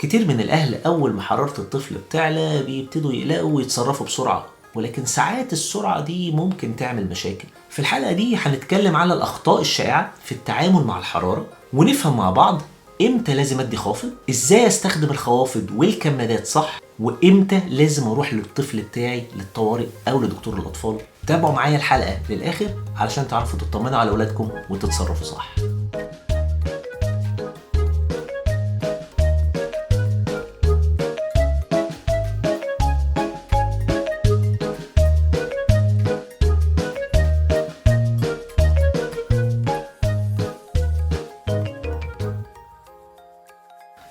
كتير من الأهل أول ما حرارة الطفل بتعلى بيبتدوا يقلقوا ويتصرفوا بسرعة، ولكن ساعات السرعة دي ممكن تعمل مشاكل. في الحلقة دي هنتكلم على الأخطاء الشائعة في التعامل مع الحرارة، ونفهم مع بعض امتى لازم ادي خافض، ازاي استخدم الخوافض والكمادات صح، وامتى لازم اروح للطفل بتاعي للطوارئ او لدكتور الاطفال. تابعوا معايا الحلقة للاخر علشان تعرفوا تطمنوا على اولادكم وتتصرفوا صح.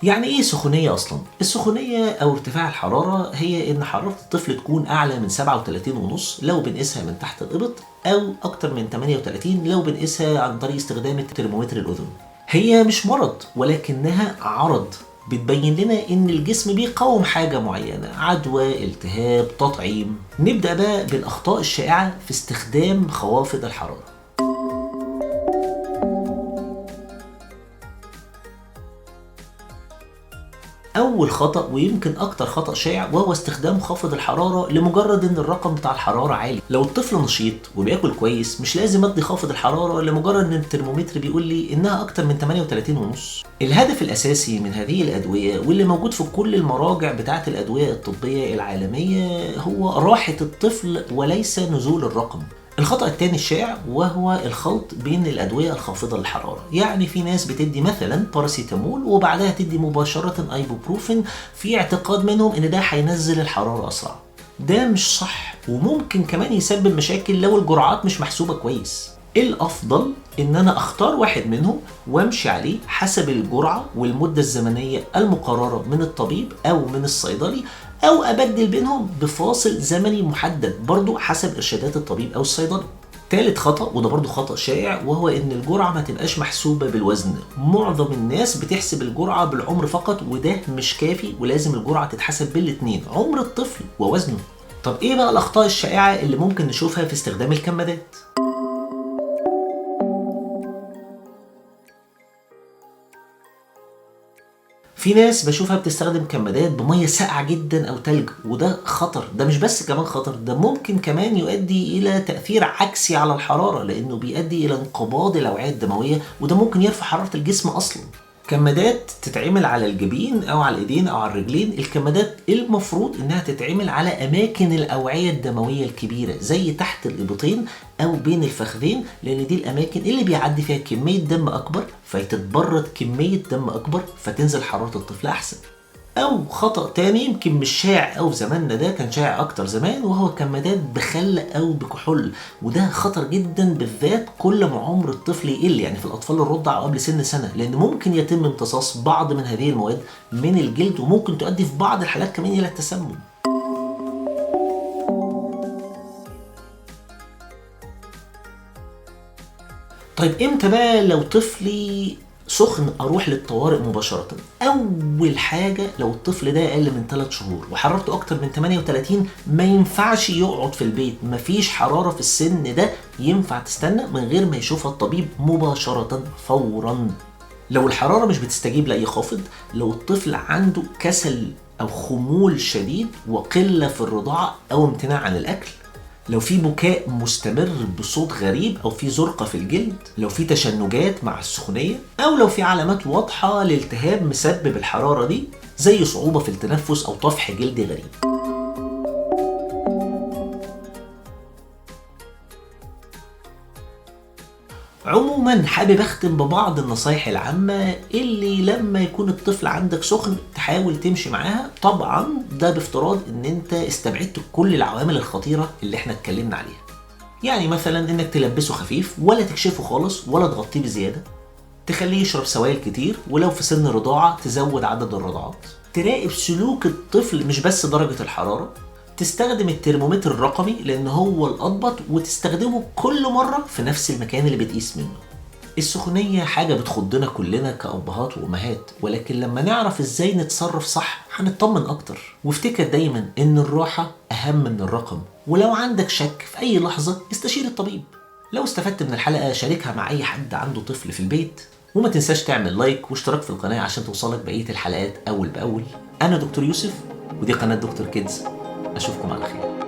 يعني ايه سخونية اصلا؟ السخونية او ارتفاع الحرارة هي ان حرارة الطفل تكون اعلى من 37.5 لو بنقيسها من تحت الابط، او اكتر من 38 لو بنقيسها عن طريق استخدام الترمومتر الاذن. هي مش مرض ولكنها عرض بتبين لنا ان الجسم بيقاوم حاجة معينة، عدوى، التهاب، تطعيم. نبدأ بقى بالاخطاء الشائعة في استخدام خوافض الحرارة. أول خطأ ويمكن أكتر خطأ شائع وهو استخدام خافض الحرارة لمجرد إن الرقم بتاع الحرارة عالي. لو الطفل نشيط وبياكل كويس مش لازم أدي خافض الحرارة لمجرد إن الترمومتر بيقول لي إنها أكتر من 38.5. الهدف الأساسي من هذه الأدوية واللي موجود في كل المراجع بتاعة الأدوية الطبية العالمية هو راحة الطفل وليس نزول الرقم. الخطأ الثاني الشائع وهو الخلط بين الأدوية الخافضة للحرارة. يعني في ناس بتدي مثلا باراسيتامول وبعدها تدي مباشرة ايبوبروفين في اعتقاد منهم ان ده هينزل الحرارة أسرع. ده مش صح وممكن كمان يسبب مشاكل لو الجرعات مش محسوبة كويس. الأفضل ان انا اختار واحد منهم وامشي عليه حسب الجرعة والمدة الزمنية المقررة من الطبيب او من الصيدلي، او ابدل بينهم بفاصل زمني محدد برضو حسب ارشادات الطبيب او الصيدلي. تالت خطأ وده برضو خطأ شائع وهو ان الجرعة ما تبقاش محسوبة بالوزن. معظم الناس بتحسب الجرعة بالعمر فقط وده مش كافي، ولازم الجرعة تتحسب بالاتنين، عمر الطفل ووزنه. طب ايه بقى الاخطاء الشائعة اللي ممكن نشوفها في استخدام الكمادات؟ في ناس بشوفها بتستخدم كمادات بميه ساقعه جدا او تلج، وده خطر. ده مش بس كمان خطر، ده ممكن كمان يؤدي الى تاثير عكسي على الحرارة لانه بيؤدي الى انقباض الاوعية الدموية، وده ممكن يرفع حرارة الجسم اصلا. كمادات تتعمل على الجبين او على الايدين او على الرجلين. الكمادات المفروض انها تتعمل على اماكن الاوعية الدموية الكبيرة زي تحت الابطين او بين الفخذين، لان دي الاماكن اللي بيعدي فيها كمية دم اكبر فيتتبرد كمية دم اكبر فتنزل حرارة الطفل احسن. او خطأ تاني يمكن مش شائع او في زماننا ده، كان شائع اكتر زمان، وهو كمادات بخل او بكحول، وده خطر جدا بالذات كل ما عمر الطفل يقل، يعني في الاطفال الرضع قبل سن سنة، لان ممكن يتم امتصاص بعض من هذه المواد من الجلد وممكن تؤدي في بعض الحالات كمان الى التسمم. طيب امتى بقى لو طفلي سخن اروح للطوارئ مباشرة؟ اول حاجة لو الطفل ده اقل من 3 شهور وحرارته اكتر من 38 ما ينفعش يقعد في البيت، مفيش حرارة في السن ده ينفع تستنى من غير ما يشوفها الطبيب مباشرة فورا. لو الحرارة مش بتستجيب لأي خافض، لو الطفل عنده كسل او خمول شديد وقلة في الرضاعة او امتناع عن الاكل، لو في بكاء مستمر بصوت غريب او في زرقه في الجلد، لو في تشنجات مع السخونيه، او لو في علامات واضحة لالتهاب مسبب الحرارة دي زي صعوبة في التنفس او طفح جلدي غريب. عموما حابب اختم ببعض النصايح العامة اللي لما يكون الطفل عندك سخن تحاول تمشي معاها، طبعا ده بافتراض ان انت استبعدت كل العوامل الخطيرة اللي احنا اتكلمنا عليها. يعني مثلا انك تلبسه خفيف ولا تكشفه خالص ولا تغطيه بزيادة، تخليه يشرب سوائل كتير، ولو في سن رضاعة تزود عدد الرضعات، تراقب سلوك الطفل مش بس درجة الحرارة، تستخدم الترمومتر الرقمي لان هو الاضبط وتستخدمه كل مرة في نفس المكان اللي بتقيس منه. السخونيه حاجة بتخضنا كلنا كابهات وامهات، ولكن لما نعرف ازاي نتصرف صح هنطمن اكتر. وافتكر دايما ان الراحة اهم من الرقم، ولو عندك شك في اي لحظة استشير الطبيب. لو استفدت من الحلقة شاركها مع اي حد عنده طفل في البيت. وما تنساش تعمل like واشتراك في القناة عشان توصلك بقية الحلقات اول باول. انا دكتور يوسف ودي قناة دكتور كيدز، اشوفكم على خير.